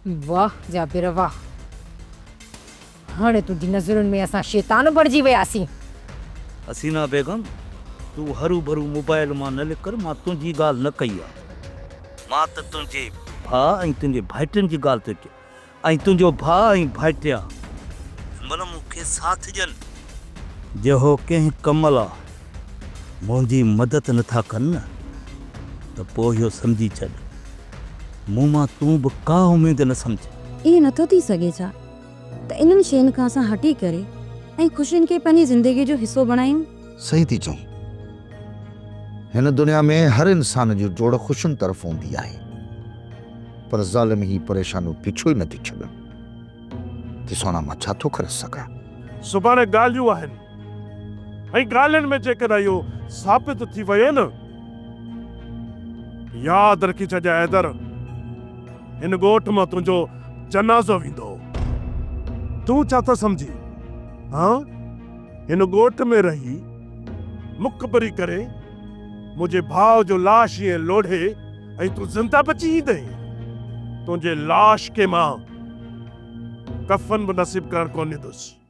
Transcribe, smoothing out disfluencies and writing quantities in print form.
واهه جابر واهه. هاڻي تنهنجي نظرن ۾ اسان شيطان بڻجي وياسين. حسينا بيگم، تون هروڀرو موبائل مان نه نڪر، مان تنهنجي ڳالهه نه ڪئي آهي. مان ته تنهنجي ڀاء ۽ تنهنجي ڀائٽين جي ڳالهه ٿو ڪيان ۽ تنهنجو ڀاء ۽ ڀائٽيا هن مهل مون کي ساٿ ڏين. جي هو ڪنهن ڪم لاء منهنجي مدد نه ٿا ڪن نه ته پوء اهو سمجهي ڇڏ مون مان تون به ڪا اميد نه سمجهه. ائين نٿو ٿي سگهي ڇا ته انهن شين کان اسان هٽي ڪري ۽ خوشين کي پنهنجي زندگيء جو حصو بڻايون؟ صحيح ٿي چئين. هن دنيا ۾ هر انسان جي ڊوڙ خوشين طرف هوندي آهي. پر ظالم هي پريشانيون پيڇو ئي نٿيون ڇڏن. ته سهڻا مان ڇا ٿو ڪري سگهان؟ سڀاڻي ڳالهيون آهن ۽ ڳالهين ۾ جيڪڏهن اهو ثابت ٿي ويو نه ياد رکي ڇڏجانء حيدر هن ڳوٺ مان تنهنجو جنازو ويندو. تون ڇا ٿو سمجهين هان هن ڳوٺ ۾ رهي مقبري ڪري منهنجي ڀاء جو لاش ائين لوڙهي ۽ تون زنده بچي ايندين؟ تنهنجي لاش کي مان ڪفن به نصيب ڪرڻ ڪونه ڏيندس.